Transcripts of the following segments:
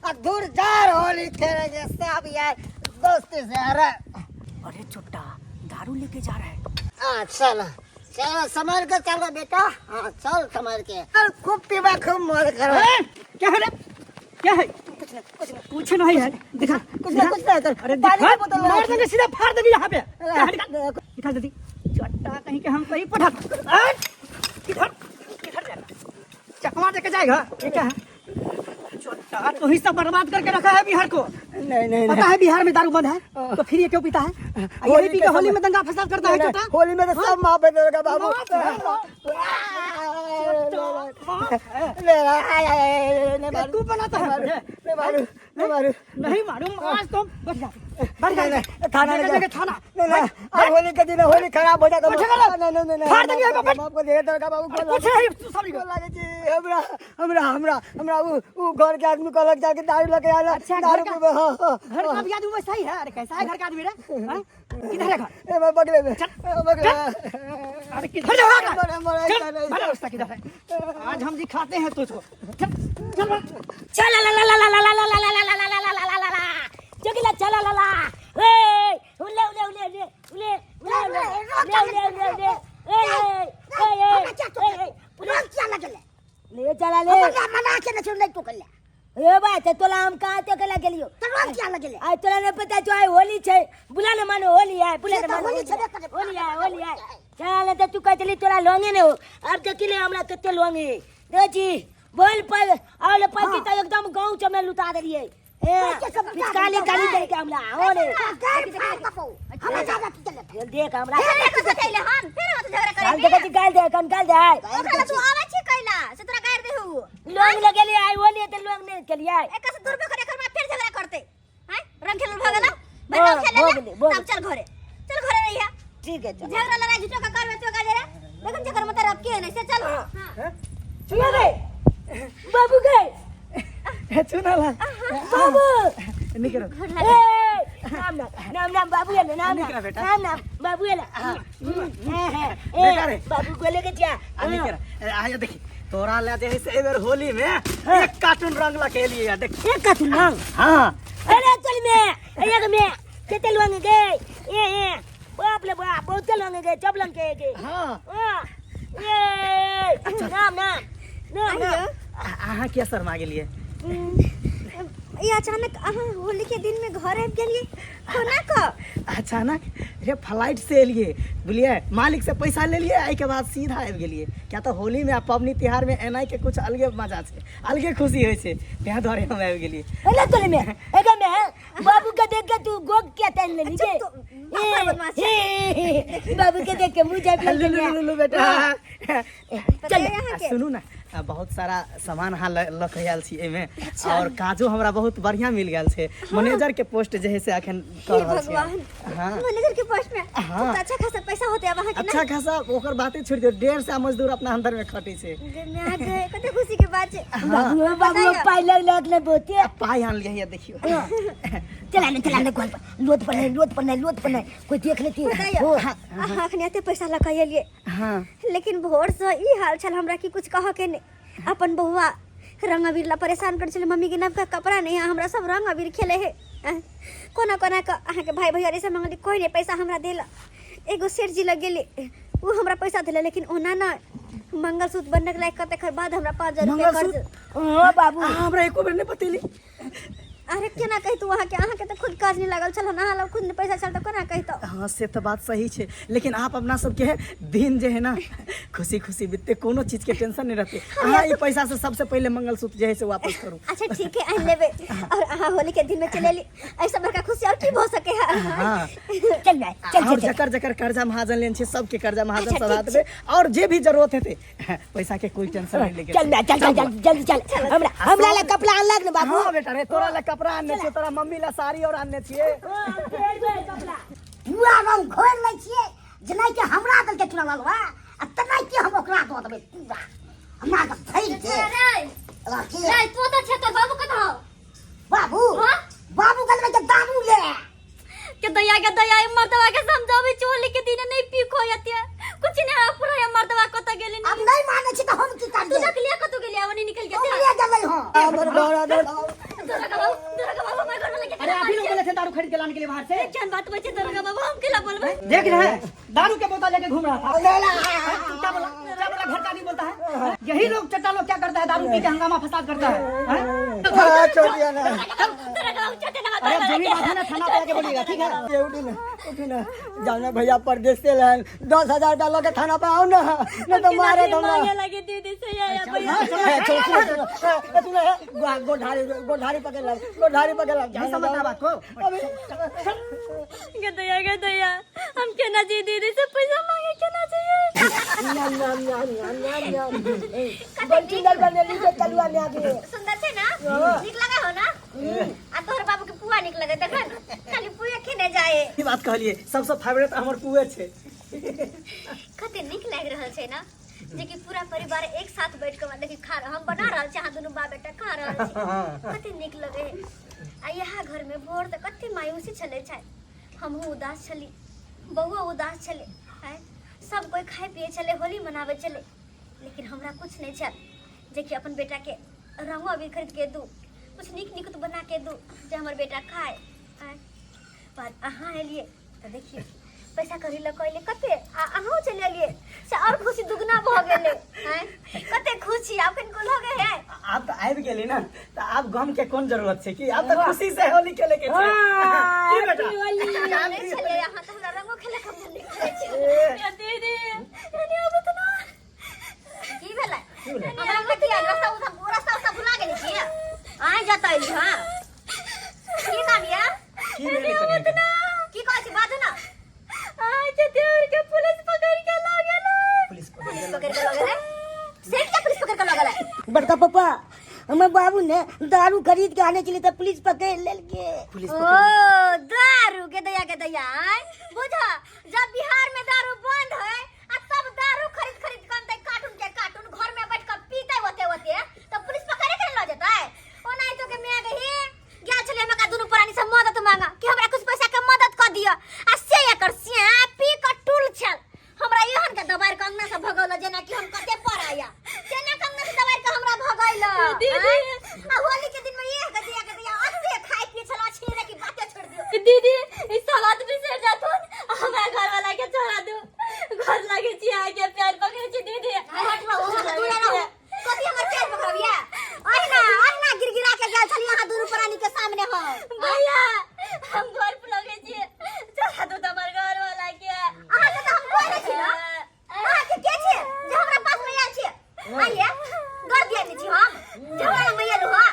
आ धुरझार होली खेलेंगे सब यार दोस्ती से। अरे अरे चुट्टा दारू लेके जा रहा है। हाँ चलो चलो संभाल के चलो बेटा, हाँ चल संभाल के, चल खूब पीबा खूब मौज करो। ए, क्या है रे? क्या है? कुछ नहीं कुछ नहीं कुछ नहीं है, दिखा कुछ नहीं कुछ नहीं कर। अरे पानी दिखा, की बोतल मार रखी। देंगे सीधा फाड़ देंगे यहाँ पे। क्या है, निकाल निकाल जल्दी। चट्टा कहीं के हम कहीं पढ़ा। किधर किधर जाएगा? चकमा देके जाएगा ये क्या है? चट्टा तो ही सब बर्बाद करके रखा है बिहार को। नहीं नहीं पता है बिहार में दारू बंद है तो फिर ये क्यों पीता है? यही पी के होली में दंगा फसाद करता है चट्टा। होली में तो सब माफ है तेरे का बाबू। माफ है। माफ है। नहीं तू बनाता है मुझे। मारू नहीं मारू नहीं मारूम आज तो बैठ जा बैठ जा। नहीं, नहीं, थाना जगह नहीं जगह थाना। नहीं नहीं अब होली के दिन होली खराब हो जाता। बैठ जा। नहीं नहीं नहीं फाड़ देंगे बैठ। बाप को दे तेरे का बाबू। अरे कुछ नहीं तू सब गोर लागे छी। हमरा हमरा हमरा हमरा उ उ घर के आदमी कहलक जाके दारू लके आला। अच्छा, घर दारू का- पीबे। हाँ, हाँ, घर का भी आदमी वैसा ही है। अरे कैसा है घर का आदमी रे? हाँ? किधर है घर? ए मैं बगले में चल, बगले में। अरे किधर जा रहा है? मरे, मरे, चल, चल, भला रास्ता किधर है? आज हम दिखाते हैं तुझको। चल चल भाग। चला ला ला ला ला ला ला ला ला ला ला ला ला ला ला ला ला जोगिला चला ला ला ए उले उले उले उले उले उले उले उले उले उले उले ए ए ए ए ए रंग किया लगले? ले चला ले। हमरा मना के नहीं नहीं टोकले। ए बा ते तोला हम कहाँ टोकला गेलियो? तो रंग किया लगले? आय तोला नहीं पता जो आय होली छै, बुला न मानो होली आय, बुला से न तो मानो होली छेबे करे। होली आय होली आय। चल न त तू कह चली तोरा लोंगे ने हो। अब देखी ले हमरा कते लोंगे देखै छी बोल पर आवले पर की त एकदम गांव चमे लुटा देलिए। ए कैसे सब लुटा काली देलियै? काली देख के हमरा हो रे। गार फाड़ दपौ हमरा ज्यादा की चलत। देख देख हमरा फेर कथी कैले हन? फेर मत झगड़ा करे। गाल देखै छी गाल दे कन गाल दे आय। ओकरा तू आबै छी कैला से तोरा गारि देहु। लोंग लगेली आय होली त लोंग नहीं केलियै। एक से दूर पे करे एकर बाद फेर झगड़ा करते हैं। रंग खेलल भ गेल भर हाँ, रंग खेलल भऽ गेलै, भऽ तब चल घरे चल घरे रहिया। ठीक है चल। झगड़ा लड़ाई झूठो का करबे तो का रे देखन जकर मत रब के नहीं से चल। हां चुना गए बाबू गए चुना ला बाबू निकलो। ए नाम नाम नाम नाम बाबू एले नाम निकला नाम बेटा। नाम नाम बाबू एले। बेटा रे। ए बाबू को लेके जा। आ निकल आया देखी तोरा ला जे है से एबेर होली में एक कार्टून रंग ला के लिए देख। एक का रंग? हाँ। अरे चल में एक में केते लोंग गए? ए ए बाप रे बाप बहुत लोंग गए चप लंग के के। हाँ। हां ए नाम नाम नाम नाम। अहाँ किया शर्मा गेलिए? ये अचानक अहाँ होली के दिन में घर आबि गेलिए कोना क? अचानक रे फ्लाइट से एलिए बुझलिए, मालिक से पैसा ले लिए एहि के बाद सीधा आबि गेलिए। क्या तो होली में आ पबनी तिहार में एनाइ के कुछ अलगे मजा छै, अलगे खुशी होइ छै, तें दुआरे हम आबि गेलिए। एना तोले में एगा में बाबू के देख के तू गोग क्या तैन लेली चुप के? तो, बाप बदमाश ए, बाबू के देख के मुंह झापि लू लू लू लू बेटा। चल अहाँ के। सुनू ना, बहुत सारा सामान अहाँ लऽ के आयल छी एहिमे और काजो हमरा बहुत बढ़िया मिल गेल छै। मैनेजर के पोस्ट जे है से अखन कर रहल छी। भगवान। हाँ। मैनेजर के पोस्ट में? हाँ। तो अच्छा खासा पैसा होते अब अहाँ के ना? अच्छा खासा ओकर बाते छोड़ दियौ, 150 मजदूर अपना अंदर में खटै छै। गे माय गे, कते खुशी के बात छै। बाबू बाबू बताइए। पाई लग लग ले बहुते। आ, पाई आनलियै हैया देखियौ। चला ने चला ने घर पर लोथ पर नहीं लोथ पर नहीं लोथ पर नहीं कोई देख लेती। बताइए, हो। अहाँ अखन एते पैसा लऽ के एलियै। हाँ। लेकिन भोर से ई हाल छल हमरा कि कुछ कह के नहीं। अपन बउआ रंग अबीर ला परेशान कर छलै, मम्मी के नवका कपड़ा नहीं है, हमरा सब रंग अबीर खेले है। कोना कोना के अहाँ के भाई भैयारी से मंगली, कोई नहीं पैसा हमरा देला। एगो सेठ जी लग गेली वो हमरा पैसा देला, लेकिन ओना ना मंगलसूत्र बनक लायक तकर बाद हमरा 5000 रुपया कर्ज। मंगलसूत्र? ओ बाबू। अहाँ हमरा एको बेर नहीं बतेली। अरे केना कहितु अहाँके, अहाँके तऽ खुद काज नहि लागल छल, अहाँ लग खुद नहि पैसा छल तऽ कोना कहितौ। हाँ से तो बात सही छै, लेकिन आप अपना सबके दिन जे है ना खुशी खुशी बीतते, कोनो चीज के टेंशन नहीं रहते। अहाँ ई पैसा से सबसे पहले मंगलसूत्र जे है से वापस करू। अच्छा ठीक है आनि लेबै, और अहाँ होली के दिन में चलि एली, ऐसा बड़का खुशी और की भऽ सके है। हाँ। चल माय, चल, और चल, चल। जकर जकर कर्जा महाजन लेने छै सबके कर्जा महाजन अच्छा, सधा ठीक देबै, और जे भी जरूरत हेतै पैसा के कोई टेंशन नहीं लेके। चल माय, चल, चल, चल, जल्दी चल। हमरा हमरा ला कपड़ा आनलक ने बाबू? हाँ बेटा रे, तोरा ला कपड़ा आनने छियै, तोरा मम्मी ला साड़ी और आनने छियै। पूरा रंग घोरि लै छियै जेना कि हमरा देलकै चुना ललवा आ तेना कि हम ओकरा दऽ देबै पूरा हमरा तऽ धरि के राखी। रे तू तऽ छे, तोर बाबू कतऽ हौ? बाबू? हाँ? बाबू कहलकै जे दारू ले के दया के दया ई मर्दवा के समझाबै छी होली के दिन नहीं पी खो यते कुछ नहीं हा पूरा ये मर्दवा कतऽ गेली? अब नहीं मानै छी तऽ हम की तू करियै? देख लिया कतऽ गेली, आब नहीं निकल हम गेल ले गेलै हँ हमर घर। तोरा के थे दारू खरीद के लाने के लिए बाहर से? केहन बात बचे दरोगा बाबू, हम केला बोलबै? देख रहे हैं, दारू के बोतल लेके घूम रहा था। क्या बोला, क्या बोला? घर का आदमी बोलता है। यही लोग चट्टा लोग क्या करता है, दारू पी के हंगामा फसाद करता है, हैं? हाँ, छोड़ दिया ना। दरोगा बाबू चटे ना। अरे जो भी बात है ना, थाना पे आके बोलिएगा, ठीक है? ये उठी ना, उठी ना, जाओ ना भैया परदेश से लान 10,000 रुपया लगे थाना पे आओ ना, नहीं तो मारे तुमरा। मांगे लगे दीदी से या भैया। हाँ, चलो, ए, चलो, सुनो, सुनो, ए, सुनो, ए, गोढारी गोढारी पकड़ ला, गोढारी पकड़ ला। नहीं समझता बात को। अबे गे दया, गे दया, हम केना जी दीदी से पैसा मांगे, केना चाहिए? नाम नाम नाम नाम नाम नाम बंटीदार बनेली के तलुआ में आके। सुंदर छै ना? नीक लगे हो ना? आ तोहर बाबू के पुआ नीक लगे, देखन खाली पुए खेने जाए। ई बात कहलिए, सबसे फेवरेट हमर पुए छै। कते नीक लागि रहल छै ना, जे कि पूरा परिवार एक साथ बैठ के मतलब कि खा, हम बना रहल छी, अहाँ दुनू बाप बेटा खा रहल छी, कते नीक लगे है। आ यहाँ घर में भोर तऽ कते मायूसी छलै छै, हमहूँ उदास छली, बउओ उदास छलै, आँय सब कोइ खाइ पियै छलै, होली मनाबै छलै, लेकिन हमरा कुछ नहि छल जे कि अपन बेटा के रंगो अबीर खरीद के दू, कुछ नीक नीक बना के दू जे हमर बेटा खाए। आँय बाद अहाँ एलियै तऽ देखियौ पैसा कौड़ी लऽ कऽ एलियै कते, आ अहूँ चलि एलियै से आओर खुशी दुगना भऽ गेलै। आँय कते खुशी आब कनिको लगै है। आब तऽ आबि गेली ना, तऽ आब गम के कोन जरूरत छै? कि आब तऽ खुशी से होली खेले के छै। की बेटा? जानै छलियै अहाँ तऽ हमरा रंगो खेले के मन नहि करै छै। या दीदी, यानी आब तऽ ना। की भेलै हमरा? कथी आयल? रास्ता उस्ता, रास्ता उस्ता भुला गेली छी? आइ जतऽ एली। हँ, की नाम या? की भेलै कनिया के? की कहै छी, बाजू ना। आइ के देवर के पुलिस पकड़ के ला गेलै। पुलिस पकड़ पुलिस पकड़ के लऽ गेलै? सेठ के पुलिस पकड़ के लऽ गेलै? बड़का पापा, हमर बाबू ने दारू खरीद के आने चली तऽ पुलिस पकड़ लेलके। पुलिस ओ दारू के दया, के दया, आँय? बुझ, जब बिहार में दारू बंद है आ सब दारू खरीद खरीद के अनतै कार्टून के कार्टून, घर में बैठ के पीते होते होते, तो पुलिस पकड़े के ल जेतै। ओनाहि तो के माय गही गेल छलै हम एकरा दुनू प्राणी से मदद मांगा कि हमरा कुछ पैसा के मदद कर दिअ, आ से एकर सिया पी के टूल छल, हमरा एहन के दबाड़ के अंगना से भगौल जेना कि हम कते पराया, तेना के अंगना से दबाड़ के हमरा भगैल। दीदी। आ होली के दिन में ये के दिया, के दिया अते खाइ पिए छल छेरे की बाते छोड़ दियो। दीदी, ई सब बात बिसरि जाथुन, हमरा घर वाला के छोड़ा दू, घर लागे छी, आके पैर पकड़े छी दीदी। हट रहो, दूर रहो। कथी हमर पैर पकड़बिया? अहिना अहिना गिरगिरा के गेल छली अहाँ दुनू प्राणी के सामने हम। भैया, हम घर पर लगे छी, चला दू हमर घर वाला के। अहाँ के तऽ हम कोइ नहि छी ना। अहाँ के के छी जे हमरा पास में आयल छी? आइए घर दिया नहि छी हम जे हमरा लग में एलु? हां,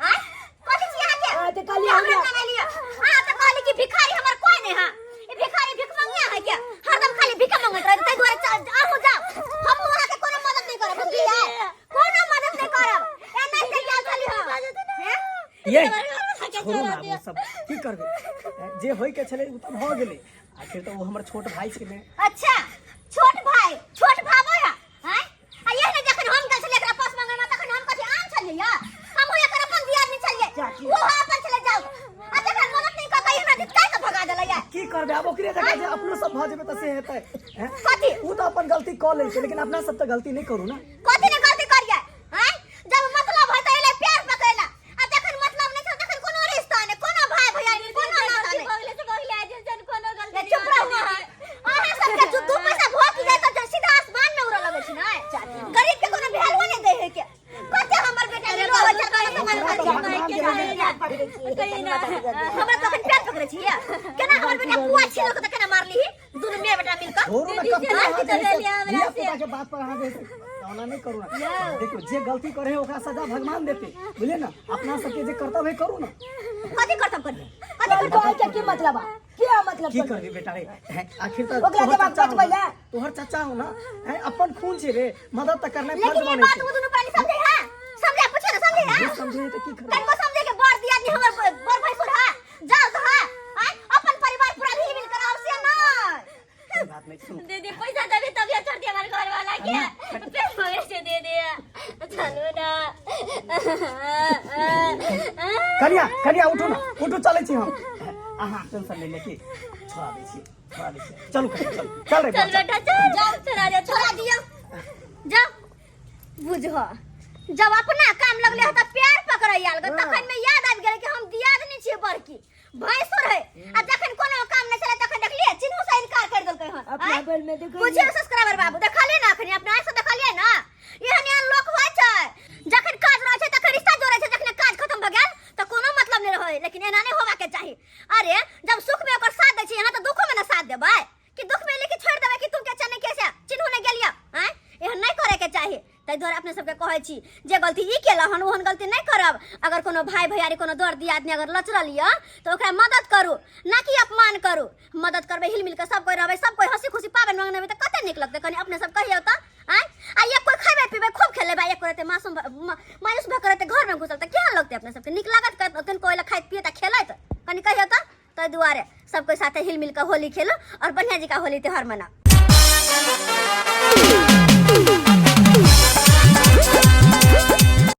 आँय कथी छी अहाँ के? हाँ, तऽ कहली जे हमरा हमरा- लग एलियै अहाँ तऽ कहली कि भिखारी हमर कोइ नहि है, ई भिखारी भिखमंगिया है के हरदम खाली भीख मंगैत रहै, ताहि दुआरे अहूँ जाउ, हमहूँ अहाँके कोनो मदद नहि करब, बुझलियै? कोनो मदद नहि करब। एनाहिते गेल छली हम, हैं? ये छोड़ू ना, आब ओ सब की करबै? जे होय के छलै ओ तऽ भऽ गेलै। आखिर तऽ ओ हमर छोट भाई छलै। अच्छा, छोट भाई, छोट भाबो है? हैं, आ ये ने जखन हम गेल छलियै एकरा पास मंगलमा, तखन हम कथी आम छलियै या? हमहूँ एकर अपन दियादनी छलियै, ओहो अपन छलै। जाउ, आ जखन मदद नहि कऽ के हमरा झिटका के भगा देलै या। की करबै आब? ओकरे जकाँ जे अपनो सब भऽ जेबै तऽ से हेतै, हैं? कथी? ओ तऽ अपन गलती कऽ लेलकै, लेकिन अपना सब तऽ गलती नहि करू ना। कथी ने गलती करियै? हैं, जब मतलब है तऽ एलै प्यार पकड़ैला, आ जखन मतलब नहि छल तखन कोनो रिश्ता नहि, कोनो भाई भैया नहि, कोनो नाता नहि। भगले से भगले, आज जन कोनो गलती ए, चुप रहू अहाँ। अहाँ सबके जो दू पैसा भऽ की जाय तऽ सीधा आसमान में उड़ऽ लगै छै ने। गरीब के कोनो वैल्यू नहि दै है के। कते हमर बेटा के रोबै छै, कोनो सामान ओकरा तऽ भगवान के कही ना। हमरा तखन पैर पकड़ै छियै केना? हमर बेटा पुआ छिलक तऽ केना मारलीही दुनू माय बेटा मिलकऽ? छोड़ू ना। दीदी, कते से अहाँ हाथ जे है चलेलियै से हमरा धिया से। पुता के बात पर अहाँ जे है से ओना नहि करू ना। देखियौ, जे गलती करे है ओकरा सजा भगवान देते, बुझलियै ना? अपना सबके जे कर्तव्य है करू ना। कथी कर्तव्य करियै? कथी? कहै के की मतलब बा? क्या मतलब? की करबी बेटा रे, हैं, आखिर तऽ ओकरा तोहर दिमाग चचा हो बचबै ना, ला। तोहर चाचा हो ना, हैं, अपन खून छै रे, मदद तऽ करनाइ फर्ज लेकिन ये बनै बात छै। ओ दुनू प्राणी समझे है? समझे, पूछो ना, समझे है? नहीं समझे तऽ की करबै? कनको समझे के बड़ दियादनी हमर बड़ भैंसुर है, जाओ तो है, आँय? अपन परिवार पूरा मिल मिल कर आओ से ना। कोई बात नहीं, सुन। दीदी, पैसा देबी तभी छोड़ दिया हमारे घर वाला के, पैर पकड़े से दे दिया, चलो ना। कनिया, कनिया, उठू ना, उठू, चलै छी हम। अहाँ टेंशन नहि ले, की छोड़ा दै छी, छोड़ा दै छी। चलू कनिया, चलू, चल रे। चल बेटा, चल, जाओ, चला जा। छोड़ा दियो, जाओ। बुझ, जब अपना काम लगले ह त प्यार पकड़ै आयल, तखन में याद आबि गेलै कि हम दियादनी छियै, बड़की भैंसुर। में देखो। बुझियो सब्सक्राइबर बाबू, देखलिए ना अखनी अपना आँख से देखलिए ना, एहन एहन लोक होइ छै। जखन काज रहै छै तखन रिश्ता जोड़ै छै, जखन काज खत्म भऽ गेल तऽ कोनो मतलब नहि रहै। लेकिन एना नहि होबाके चाही। अरे जब सुख में ओकर साथ दै छी अहाँ, तऽ दुखो में ने साथ देबै? कि दुख में लेके छोड़ि देबै कि तुम के चने के से चिन्हू नहि गेलियै? आँय, एहन नहि करे के चाही। ताहि दुआरे अपने सबके कहै छी, जे गलती ई केला हन ओहन गलती नहि करब। अगर कोनो भाई भैयारी, कोनो दर दियादनी अगर लचरल यऽ तऽ ओकरा मदद करू, ना कि अपमान करू। मदद करबै, हिल मिल के सब कोइ रहबै, सब कोइ हंसी खुशी पाबनि मंगनेबै तऽ कते नीक लगतै, कनि अपने सब कहियौ तऽ? आँय, आ एक कोइ खैबै पीबै खूब खेलेबै, एक कोइ रहतै मासूम मायूस भऽ के रहतै घरमे घुसल, तऽ केहन लगतै? अपने सबके नीक लागत कनिको ओहि लए खाइत पियैत आ खेलैत? कनि कहियौ तऽ? ताहि दुआरे सब कोइ साथे हिल मिल के होली खेलू और बढ़िया जी का होली त्योहार मनाउ।